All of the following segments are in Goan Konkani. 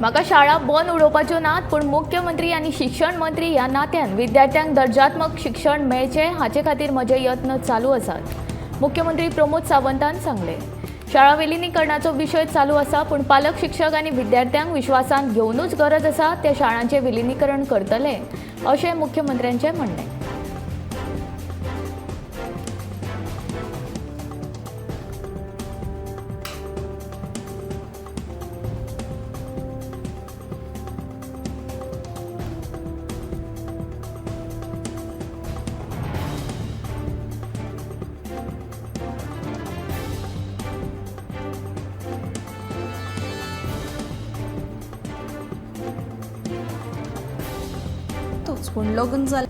म्हाका शाळा बंद उडोवपाच्यो नात, पूण मुख्यमंत्री आनी शिक्षण मंत्री ह्या नात्यान विद्यार्थ्यांक दर्जात्मक शिक्षण मेळचें हाचे खातीर म्हजे यत्न चालू आसात, मुख्यमंत्री प्रमोद सावंतान सांगलें। शाळा विलिनीकरणाचो विशय चालू आसा, पूण पालक, शिक्षक आनी विद्यार्थ्यांक विश्वासांत घेवनूच गरज आसा त्या शाळांचें विलिनीकरण करतले अशें मुख्यमंत्र्यांचें म्हणणें। पूण लग्न जालें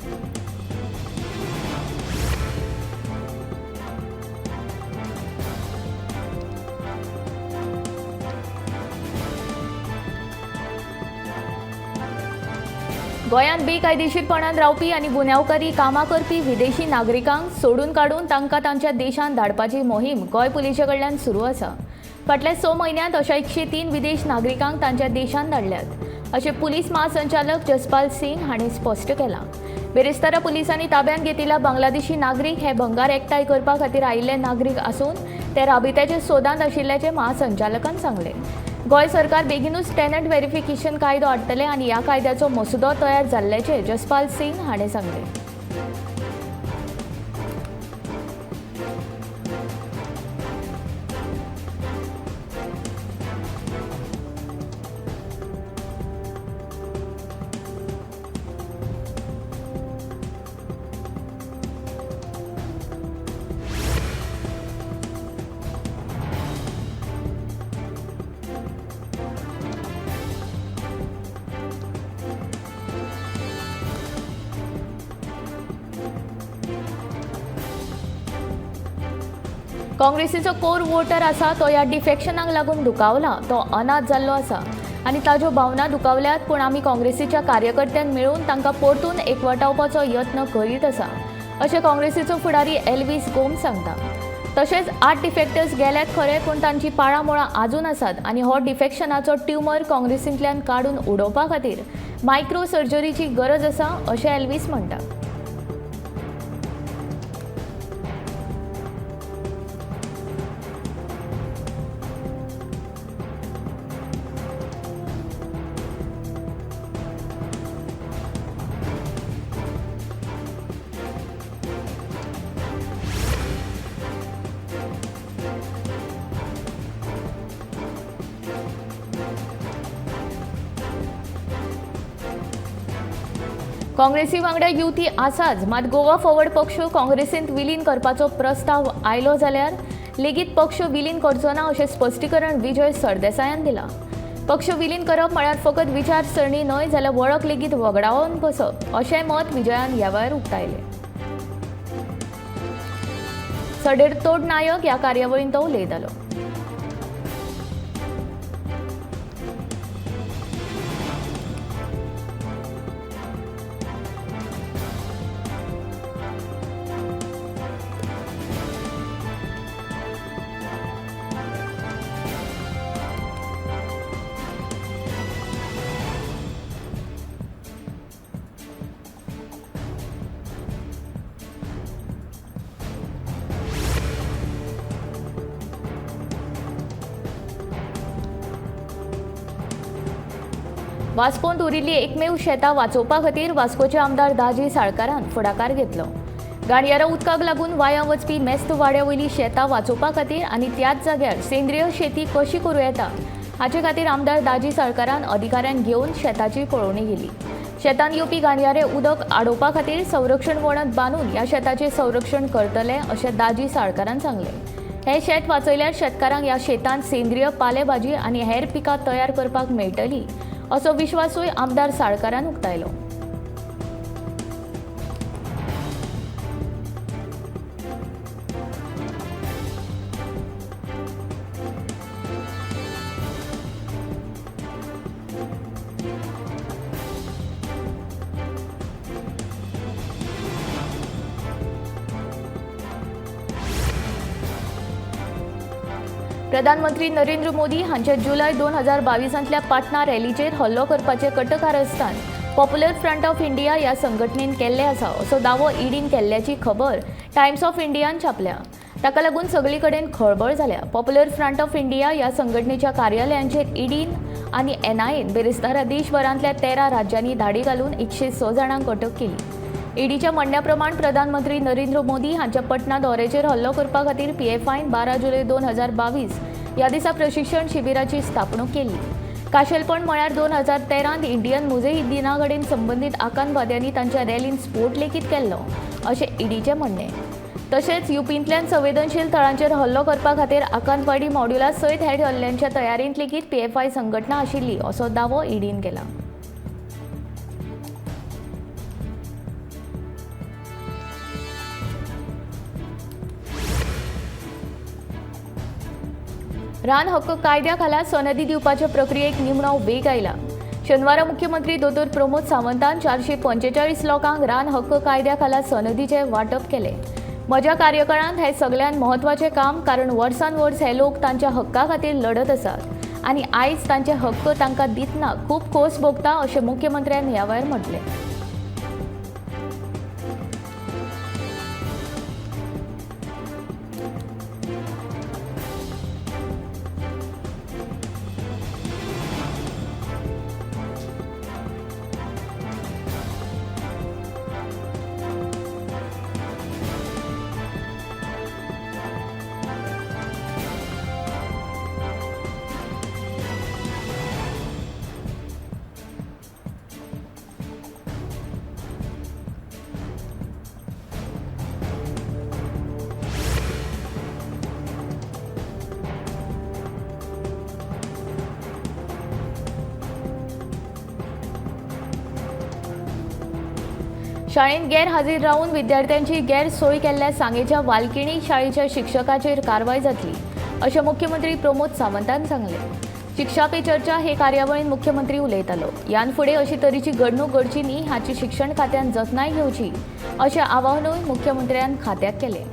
गोंयांत बेकायदेशीरपणान रावपी आनी गुन्यांवकारी कामां करपी विदेशी नागरिकांक सोडून काडून तांकां तांच्या देशांत धाडपाची मोहीम गोंय पुलिशे कडल्यान सुरू आसा। फाटल्या 6 म्हयन्यांत अशा 103 विदेश नागरिकांक तांच्या देशांत धाडल्यात अशें पुलीस महासंचालक जसपाल सिंग हांणी स्पश्ट केलां। बेरेस्तारा पुलिसांनी ताब्यांत घेतिल्ल्या बांगलादेशी नागरीक हे भंगार एकठांय करपा खातीर आयिल्ले नागरीक आसून ते राबित्याचे सोदांत आशिल्ल्याचें महासंचालकान सांगलें। गोंय सरकार बेगीनूच टेनंट व्हेरिफिकेशन कायदो हाडटले आनी ह्या कायद्याचो मसुदो तयार जाल्ल्याचें जसपाल सिंग हांणी सांगलें। काँग्रेसीचो कोर वोटर आसा तो ह्या डिफेक्शनाक लागून दुखावला, तो अनाथ जाल्लो आसा आनी ताज्यो भावना दुखावल्यात, पूण आमी काँग्रेसीच्या कार्यकर्त्यांक मेळून तांकां परतून एकवटावपाचो यत्न करीत आसा अशें काँग्रेसीचो फुडारी एल्वीस गोम्स सांगता। तशेंच 8 डिफेक्टर्स गेल्यात खरें, पूण तांची पाळां मुळां आजून आसात आनी हो डिफेक्शनाचो ट्युमर काँग्रेसींतल्यान काडून उडोवपा खातीर मायक्रो सर्जरीची गरज आसा अशें एल्वीस म्हणटा। काँग्रेसी वांगडा युती आसाच, मात गोवा फॉरवर्ड पक्ष काँग्रेसींत विलीन करपाचो प्रस्ताव आयलो जाल्यार लेगीत पक्ष विलीन करचो ना अशें स्पश्टीकरण विजय सरदेसायान दिलां। पक्ष विलीन करप म्हळ्यार फकत विचारसरणी न्हय जाल्यार वळख लेगीत वगडावन बसप अशें मत विजयान ह्या वेळार उक्तायलें। सडेरतोड नायक ह्या कार्यावळींत तो उलयतालो। वास्कोंत उरिल्ली एकमेव शेतां वाचोवपा खातीर वास्कोचे आमदार दाजी साळकारान फुडाकार घेतलो। गाणयारा उदकाक लागून वाया वचपी मेस्त वाड्या वयली शेतां वाचोवपा खातीर आनी त्याच जाग्यार सेंद्रीय शेती कशी करूं येता हाचे खातीर आमदार दाजी साळकारान अधिकाऱ्यांक घेवन शेताची पळोवणी केली। शेतांत येवपी गाणयारे उदक आडोवपा खातीर संरक्षण वणत बांदून ह्या शेताचें संरक्षण करतले अशें दाजी साळकारान सांगलें। हे शेत वाचयल्यार शेतकारांक ह्या शेतांत सेंद्रीय पालेभाजी आनी हेर पिकां तयार करपाक मेळटली असो विश्वासूय आमदार साळकारान उक्तायलो। प्रधानमंत्री नरेंद्र मोदी हांच्या जुलय 2022तल्या पाटणा रॅलीचेर हल्लो करपाचे कटकारस्थान पॉप्युलर फ्रंट ऑफ इंडिया ह्या संघटनेन केल्ले आसा असो दावो ईडीन केल्ल्याची खबर टायम्स ऑफ इंडियान छापल्या. ताका लागून सगळी कडेन खळबळ जाल्या. पॉप्युलर फ्रंट ऑफ इंडिया ह्या संघटनेच्या कार्यालयांचेर ईडीन आनी एनआयएन बेरेस्तारा देशभरांतल्या 13 राज्यांनी धाडी घालून 106 जाणांक अटक केली. ईडीच्या म्हणण्या प्रमाण प्रधानमंत्री नरेंद्र मोदी हांच्या पटना दौऱ्याचेर हल्लो करपा खातीर पीएफआयन 12 जुलय 2022 ह्या दिसा प्रशिक्षण शिबिराची स्थापणूक केली. काशेलपण म्हळ्यार 2013 इंडियन मुजाहिद्दीना कडेन संबंदीत आकांतवाद्यांनी तांच्या रॅलीन स्फोट लेगीत केल्लो अशें ईडीचें म्हणणें. तशेंच युपींतल्यान संवेदनशील थळांचेर हल्लो करपा खातीर आकांतवादी मॉड्युला सयत हेर हल्ल्यांच्या तयारेंत लेगीत पीएफआय संघटना आशिल्ली असो दावो ईडीन केला. रान हक्क कायद्या खाला सनदी दिवपाचे प्रक्रियेक निमणो वेग आयला. शेनवारा मुख्यमंत्री दोतोर प्रमोद सावंतान 445 लोकांक रान हक्क कायद्या खाला सनदीचें वांटप केलें. म्हज्या कार्यकाळांत हें सगळ्यांत म्हत्वाचें काम, कारण वर्सान वर्स हे लोक तांच्या हक्का खातीर लढत आसात आनी आयज तांचे हक्क तांकां दितना खूब खोस भोगता अशें मुख्यमंत्र्यान ह्या वेळार म्हटलें. शाळेंत गैरहाजीर रावन विद्यार्थ्यांची गैरसोय केल्ल्या सांगेच्या वालकिणी शाळेच्या शिक्षकाचेर कारवाय जातली अशें मुख्यमंत्री प्रमोद सावंतान सांगलें. शिक्षा पे चर्चा हे कार्यावळींत मुख्यमंत्री उलयतालो. ह्यान फुडें अशी तरेची घडणूक घडची न्ही हाची शिक्षण खात्यान जतनाय घेवची अशें आवाहनूय मुख्यमंत्र्यान खात्याक केलें.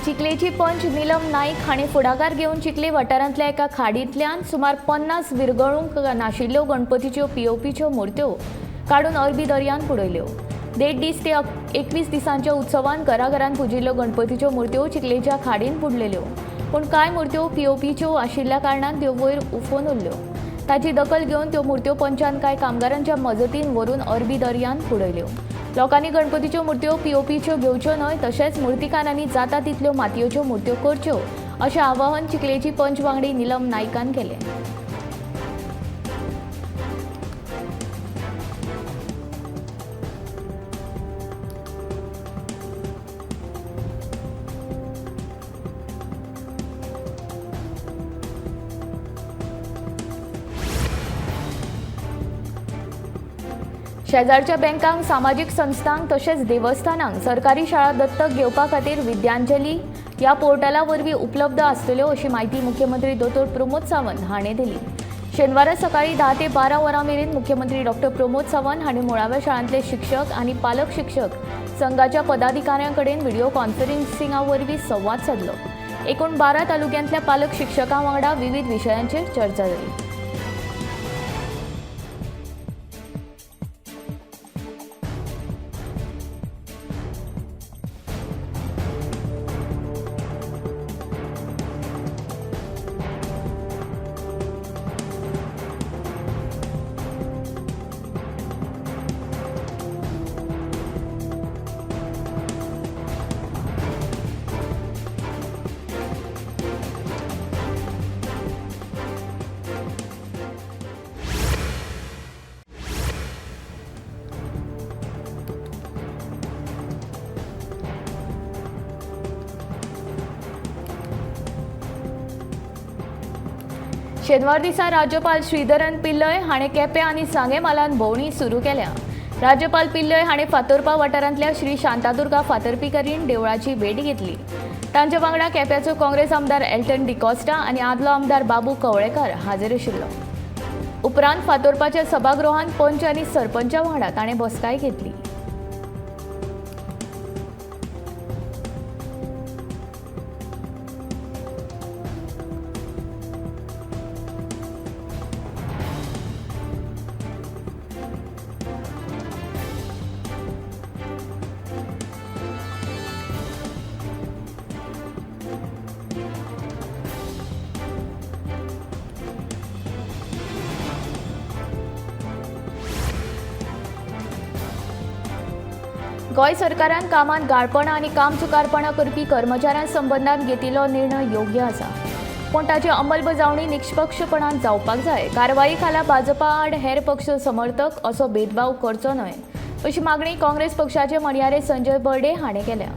चिखलेची पंच नीलम नाईक हांणी फुडाकार घेवन चिखले वाठारांतल्या एका खाडींतल्यान सुमार 50 विरगळूंक नाशिल्ल्यो गणपतीच्यो पीओपीच्यो मुर्त्यो काडून अरबी दर्यांत उडयल्यो. 1.5 दीस ते 21 दिसांच्या उत्सवान घराघरान पुजिल्ल्यो गणपतीच्यो मुर्त्यो चिखलेच्या खाडींत बुडलेल्यो, पूण कांय मुर्त्यो पीओपीच्यो आशिल्ल्या कारणान त्यो वयर उफोवन उरल्यो. ताची दखल घेवन त्यो मुर्त्यो पंचान कांय कामगारांच्या मजतीन व्हरून अरबी दर्यांत उडयल्यो. लोकांनी गणपतीच्यो मुर्त्यो पीओपीच्यो घेवच्यो न्हय, तशेंच मुर्तीकारांनी जाता तितल्यो मातयेच्यो मुर्त्यो करच्यो अशें आवाहन चिखलेची पंच वांगडी नीलम नायकान केलें. शेजारच्या बँकांक, सामाजीक संस्थांक तशेंच देवस्थानांक सरकारी शाळा दत्तक घेवपा खातीर विद्यांजली ह्या पोर्टला वरवीं उपलब्ध आसतल्यो अशी म्हायती मुख्यमंत्री दोतोर प्रमोद सावंत हाणें दिली. शेनवारा सकाळीं 10 ते 12 वरां मेरेन मुख्यमंत्री डॉक्टर प्रमोद सावंत हांणी मुळाव्या शाळांतले शिक्षक आनी पालक शिक्षक संघाच्या पदाधिकाऱ्यां कडेन व्हिडिओ कॉन्फरन्सिंगा वरवीं संवाद सादलो. एकूण 12 तालुक्यांतल्या पालक शिक्षकां वांगडा विविध विशयांचेर चर्चा जाली. शेनवार दिसा राज्यपाल श्रीधरन पिल्लय हाणें केपें आनी सांगें म्हालांत भोंवडी सुरू केल्या. राज्यपाल पिल्लय हाणें फातोर्पा वाठारांतल्या श्री शांतादुर्गा फातर्पेकरीण देवळाची भेट घेतली. तांच्या वांगडा केप्याचो काँग्रेस आमदार एल्टन डिकॉस्टा आनी आदलो आमदार बाबू कवळेकार हाजीर आशिल्लो. उपरांत फातोर्पाच्या सभागृहांत पंच आनी सरपंचा वांगडा ताणें बसकाय घेतली. गोंय सरकारान कामांत गाळपणां आनी कामचुकारपणां करपी कर्मचाऱ्यां संबंदान घेतिल्लो निर्णय योग्य आसा, पूण ताची अंमलबजावणी निष्पक्षपणान जावपाक जाय. कारवाई खाला भाजपा आड हेर पक्ष समर्थक असो भेदभाव करचो न्हय अशी मागणी काँग्रेस पक्षाचे म्हणयारे संजय बर्डे हाणें केल्या.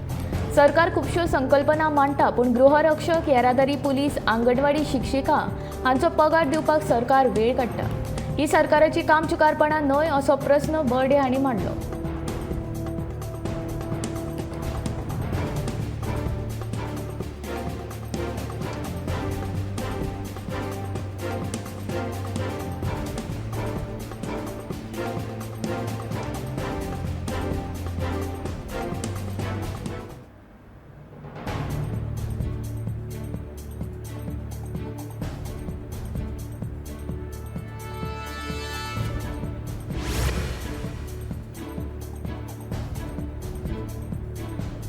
सरकार खुबश्यो संकल्पना मांडटा, पूण गृहरक्षक, येरादारी पुलीस, आंगणवाडी शिक्षिका हांचो पगार दिवपाक सरकार वेळ काडटा. ही सरकाराची कामचुकारपणां न्हय असो प्रस्न बर्डे हांणी मांडलो.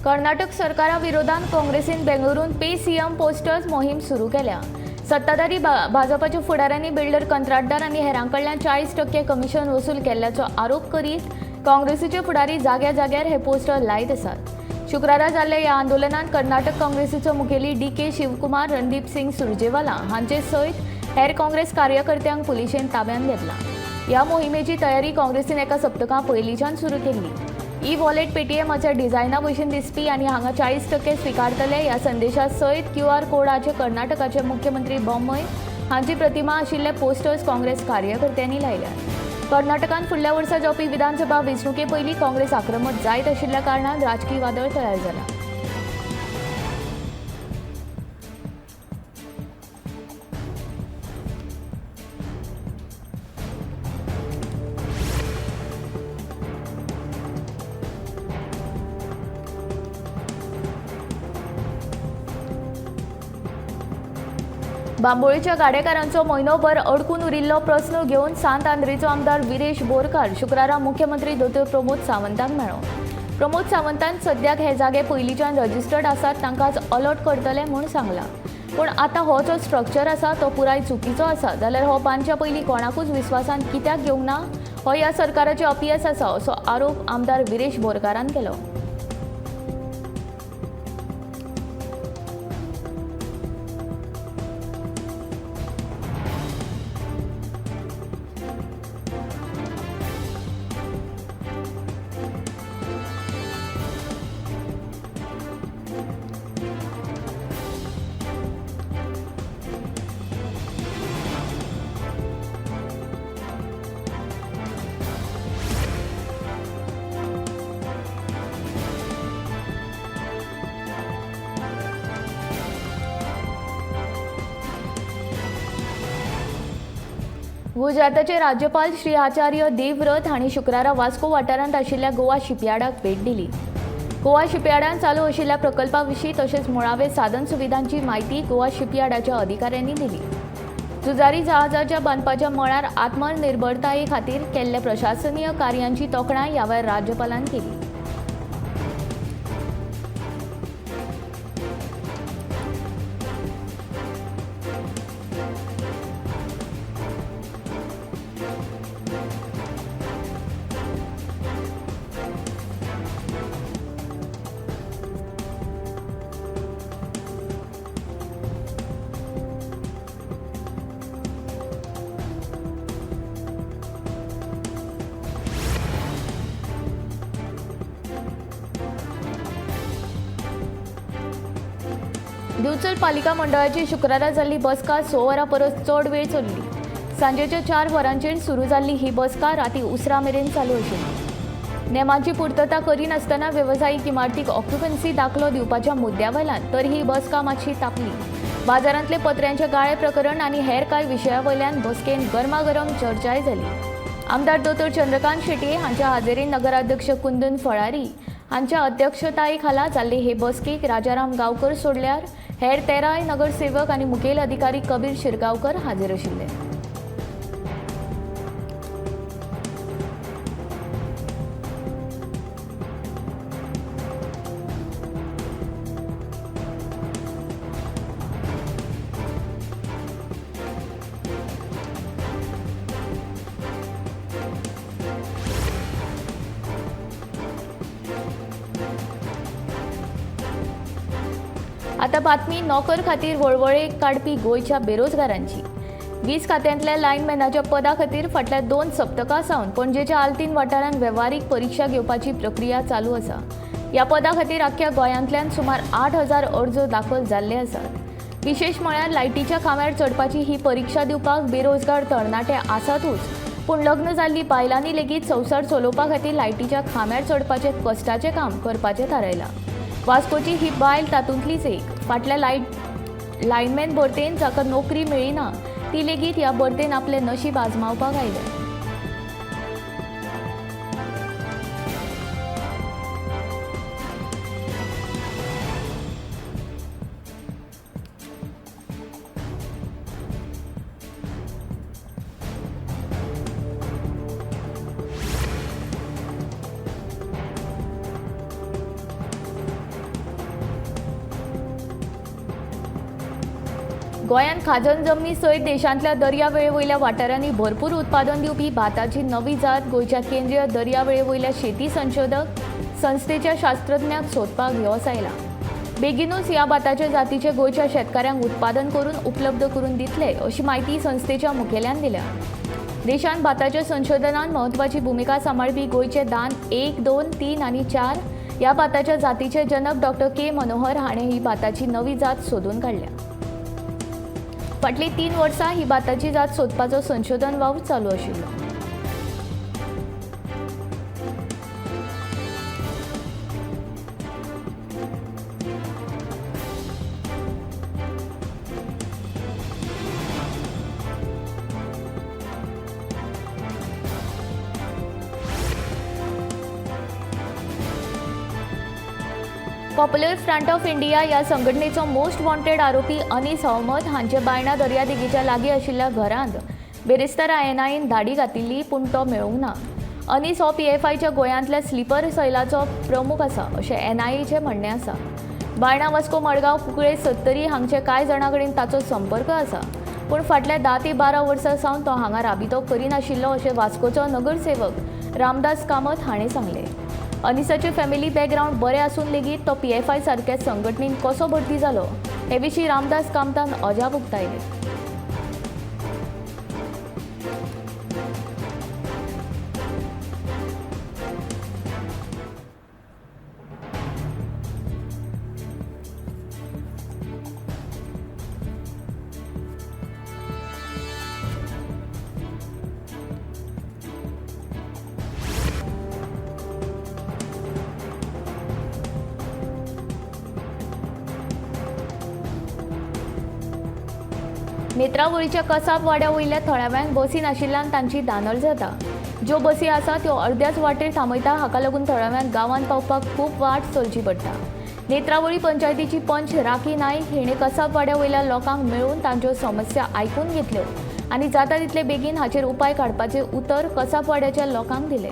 कर्नाटक सरकारा विरोधात काँग्रेसीन बेंगळुरून पे सीएम पोस्टर्स मोहीम सुरू केल्या. सत्ताधारी भाजपाच्या फुडाऱ्यांनी बिल्डर, कंत्राटदार आनी हेरां कडल्यान 40% कमिशन वसूल केल्ल्याचो आरोप करीत काँग्रेसीचे फुडारी जाग्या जाग्यार हे पोस्टर लायत आसात. शुक्रारा जाल्ल्या ह्या आंदोलनात कर्नाटक काँग्रेसीचो मुखेली डी.के. शिवकुमार, रणदीप सिंग सुरजेवाला हांचे सयत हेर काँग्रेस कार्यकर्त्यांक पुलिशेन ताब्यांत घेतला. ह्या मोहिमेची तयारी काँग्रेसीन एका सप्तका पयलींच्यान सुरू केल्ली. ई वॉलेट पेटीएमाच्या डिझायना भशेन दिसपी आनी हांगा 40% स्विकारतले ह्या संदेशा सयत क्यूआर कोडाचे कर्नाटकाचे मुख्यमंत्री बोम्मय हांची प्रतिमा आशिल्ले पोस्टर्स काँग्रेस कार्यकर्त्यांनी लायल्यात. कर्नाटकांत फुडल्या वर्सा जावपी विधानसभा वेंचणुके पयलीं काँग्रेस आक्रमक जायत आशिल्ल्या कारणान राजकी वादळ तयार जालां. बांबोळीच्या गाडेकारांचो म्हयनोभर अडकून उरिल्लो प्रस्न घेवन सांत आंद्रेचो आमदार विरेश बोरकार शुक्रारा मुख्यमंत्री दोतोर प्रमोद सावंताक मेळ्ळो. प्रमोद सावंतान सद्याक हे जागे पयलींच्यान रजिस्टर्ड आसात तांकांच अलॉट करतले म्हूण सांगलां, पूण आतां हो जो स्ट्रक्चर आसा तो पुराय चुकीचो आसा, जाल्यार हो बांदच्या पयलीं कोणाकूच विस्वासान कित्याक घेवंक ना हो ह्या सरकाराचें अपयस आसा असो आरोप आमदार विरेश बोरकारान केलो. गुजराताचे राज्यपाल श्री आचार्य देवव्रत हांणी शुक्रारा वास्को वाठारांत आशिल्ल्या गोवा शिपयार्डाक भेट दिली. गोवा शिपयार्डांत चालू आशिल्ल्या प्रकल्पा विशीं तशेंच मुळावे साधन सुविधांची म्हायती गोवा शिपयार्डाच्या अधिकाऱ्यांनी दिली. झुजारी जहाजाच्या बांदपाच्या मळार आत्मनिर्भरताये खातीर केल्ल्या प्रशासनीय कार्यांची तोखणाय ह्या वेळार राज्यपालान केली. दिवचल पालिका मंडळाची शुक्रारा जाल्ली बसका 6 वरां परस चड वेळ चल्ली. सांजेच्या 4 वरांचेर सुरू जाल्ली ही बसका राती उसरां मेरेन चालू आशिल्ली. नेमाची पूर्तता करिनासतना वेवसायीक इमारतीक ऑक्युपन्सी दाखलो दिवपाच्या मुद्द्या वयल्यान तर ही बसका मातशी तापली. बाजारांतले पत्र्यांचे गाळे प्रकरण आनी हेर कांय विशया वयल्यान बसकेन गरमागरम चर्चाय जाली. आमदार दोतोर चंद्रकांत शेट्ये हांच्या हाजेरीन नगराध्यक्ष कुंदन फळारी हांच्या अध्यक्षताये खाला जाल्ले हे बसकेक राजाराम गांवकर सोडल्यार हेर 13 नगरसेवक आनी मुखेल अधिकारी कबीर शिरगांवकर हाजीर आशिल्ले. आता बातमी नोकर खातीर वळवळे काडपी गोंयच्या बेरोजगारांची. वीज खात्यांतल्या लायनमॅनाच्या पदा खातीर फाटल्या 2 सप्तकां सावन पणजेच्या आल्तीन वाठारांत वेव्हारीक परिक्षा घेवपाची प्रक्रिया चालू आसा. ह्या पदा खातीर आख्ख्या गोंयांतल्यान सुमार 8000 अर्ज दाखल जाल्ले आसात. विशेश म्हळ्यार लायटीच्या खांब्यार चडपाची ही परिक्षा दिवपाक बेरोजगार तरणाटे आसातूच, पूण लग्न जाल्ली बायलांनी लेगीत संवसार चलोवपा खातीर लायटीच्या खांब्यार चडपाचें कश्टाचें काम करपाचें थारायलां. वास्कोची ही बायल तातूंतलीच एक. फाटल्या लायनमॅन भरतेन जाका नोकरी मेळ्ळी ना ती लेगीत ह्या भरतेन आपलें नशीब आजमावपाक आयलें. गोंयांत खाजन जमनी सयत देशांतल्या दर्यावेळे वयल्या वाठारांनी भरपूर उत्पादन दिवपी भाताची नवी जात गोंयच्या केंद्रीय दर्यावेळे वयल्या शेती संशोधक संस्थेच्या शास्त्रज्ञांक सोदपाक येस आयला. बेगीनूच ह्या भाताच्या जातीचे गोंयच्या शेतकाऱ्यांक उत्पादन करून उपलब्ध करून दितले अशी म्हायती संस्थेच्या मुखेल्यान दिल्या. देशांत भाताच्या संशोधनात म्हत्वाची भुमिका सांबाळपी गोंयचे दान 1, 2, 3 आनी 4 ह्या भाताच्या जातीचे जनक डॉक्टर के मनोहर हाणें ही भाताची नवी जात सोदून काडल्या. फाटलीं 3 वर्सां ही भाताची जात सोदपाचो संशोधन वावर चालू आशिल्लो. पॉप्युलर फ्रंट ऑफ इंडिया ह्या संघटनेचो मोस्ट वॉन्टेड आरोपी अनीस अहमद हांचे बायणा दर्यादेगेच्या लागीं आशिल्ल्या घरांत बेरेस्तारा एनआयएन धाडी घातिल्ली, पूण तो मेळूंक ना. अनीस हो पीएफआयच्या गोंयांतल्या स्लीपर सैलाचो प्रमुख आसा अशें एनआयएचें म्हणणें आसा. बायणा, वास्को, मडगांव, कुंकळे, सत्तरी हांगचे कांय जाणां कडेन ताचो संपर्क आसा, पूण फाटल्या 10 ते 12 वर्सां सावन तो हांगा राबितो करिनाशिल्लो अशें वास्कोचो नगरसेवक रामदास कामत हाणें सांगलें. अनिसाचे फॅमिली बॅकग्रावंड बरें आसून लेगीत तो पीएफआय सारक्या संघटनेन कसो भरती जालो हे विशीं रामदास कामतान अजाप उक्तायलें. नेत्रावळीच्या कसाब वाड्या वयल्या थळाव्यांक बसी नाशिल्ल्यान तांची दानल जाता. ज्यो बसी आसा त्यो अर्द्याच वाटेर थांबयता, हाका लागून थळाव्यांक गांवांत पावपाक खूब वाट चलची पडटा. नेत्रावळी पंचायतीची पंच राखी नायक हिणें कसाब वाड्या वयल्या लोकांक मेळून तांच्यो समस्या आयकून घेतल्यो आनी जाता तितले बेगीन हाचेर उपाय काडपाचें उतर कसाब वाड्याच्या लोकांक दिलें.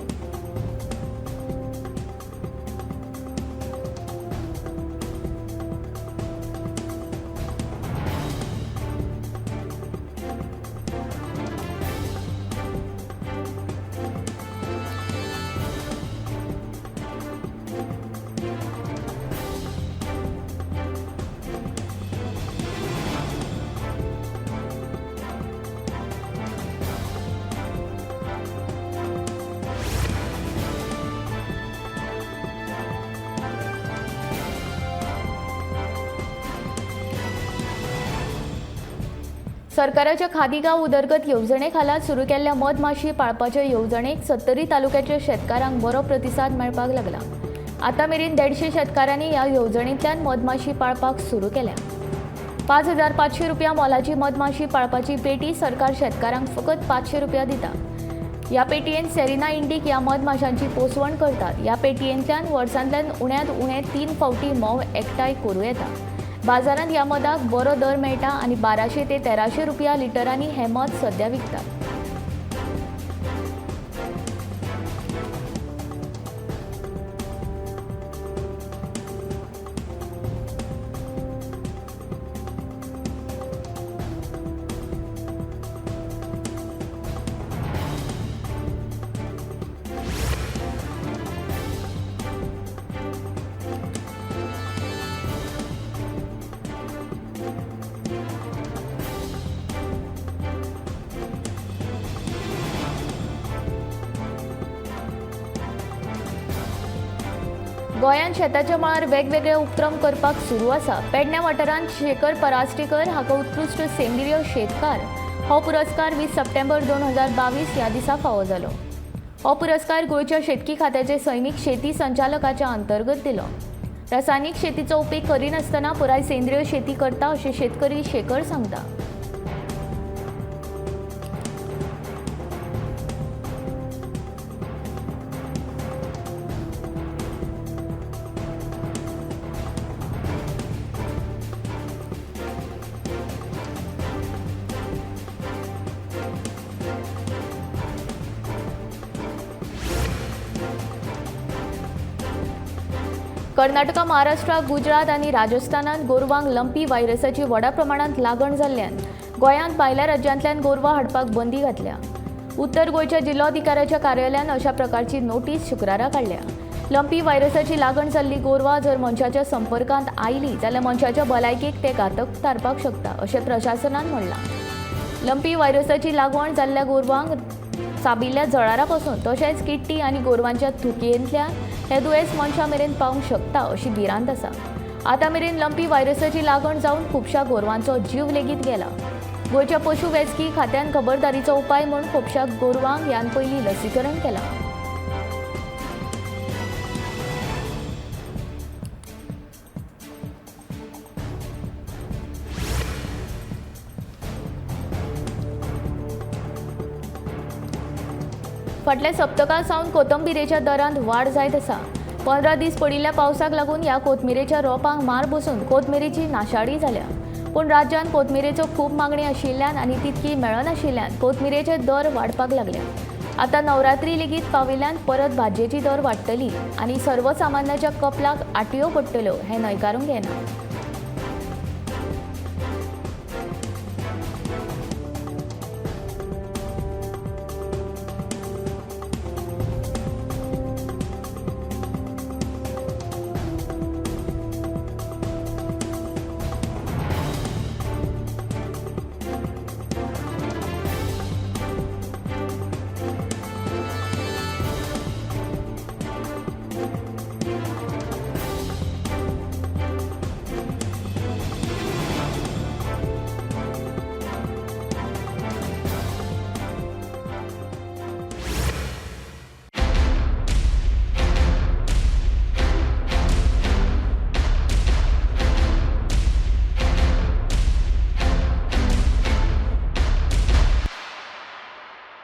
सरकाराच्या खादी गांव उदरगत येवजणे खाला सुरू केल्ल्या मधमाशी पाळपाच्या येवजणेक सत्तरी तालुक्याच्या शेतकारांक बरो प्रतिसाद मेळपाक लागला. आतां मेरेन 150 शेतकारांनी ह्या येवजणेंतल्यान मधमाशी पाळपाक सुरू केल्या. 5500 रुपया मोलाची मधमाशी पाळपाची पेटी सरकार शेतकारांक फकत 500 रुपया दिता. ह्या पेटयेन सेरिना इंडीक ह्या मधमाशांची पोसवण करतात. ह्या पेटयेंतल्यान वर्सांतल्यान उण्यांत उणें 3 फावटी म्होंव एकठांय करूं येता. बाजारांत ह्या मधाक बरो दर मेळटा आनी 1200 ते 1300 रुपया लिटरांनी हें मध सध्या विकतात. गोंयांत शेताच्या मळार वेगवेगळे उपक्रम करपाक सुरू आसा. पेडण्या वाठारांत शेखर परास्टेकर हाका उत्कृश्ट सेंद्रीय शेतकार हो पुरस्कार 20 सप्टेंबर 2022 ह्या दिसा फावो जालो. हो पुरस्कार गोंयच्या शेतकी खात्याचे सैमीक शेती संचालकाच्या अंतर्गत दिलो. रासायनीक शेतीचो उपेग करिनासतना पुराय सेंद्रीय शेती करता अशें शेतकरी शेखर सांगता. कर्नाटका, महाराष्ट्र, गुजरात आनी राजस्थानांत गोरवांक लंपी व्हायरसाची व्हडा प्रमाणांत लागण जाल्ल्यान गोंयांत भायल्या राज्यांतल्यान गोरवां हाडपाक बंदी घातल्या. उत्तर गोंयच्या जिल्लोधिकाऱ्याच्या कार्यालयान अशा प्रकारची नोटीस शुक्रारा काडल्या. लंपी व्हायरसाची लागण जाल्ली गोरवां जर मनशाच्या संपर्कांत आयली जाल्यार मनशाच्या भलायकेक ते घातक थारपाक शकता अशें प्रशासनान म्हणलां. लंपी व्हायरसाची लागवण जाल्ल्या गोरवांक चाबिल्ल्या जळारां पसून तशेंच किट्टी आनी गोरवांच्या थुकयेंतल्यान हें दुयेंस मनशां मेरेन पावूंक शकता अशी भिरांत आसा. आतां मेरेन लंपी व्हायरसाची लागण जावन खुबश्या गोरवांचो जीव लेगीत गेला. गोंयच्या पशु वैजकी खात्यान खबरदारीचो उपाय म्हूण खुबश्या गोरवांक ह्यान पयलीं लसीकरण केलां. फाटल्या सप्तका सावन कोथंबिरेच्या दरांत वाड जायत आसा. 15 दीस पडिल्ल्या पावसाक लागून ह्या कोथमिरेच्या रोपांक मार बसून कोथमिरेची नाशाडी जाल्या. पूण राज्यांत कोथमिरेचो खूब मागणी आशिल्ल्यान आनी तितकी मेळनाशिल्ल्यान कोथमिरेचे दर वाडपाक लागल्या. आतां नवरात्री लेगीत पाविल्ल्यान परत भाजयेची दर वाडटली आनी सर्वसामान्याच्या कपलाक आटयो पडटल्यो हें न्हयकारूंक येना.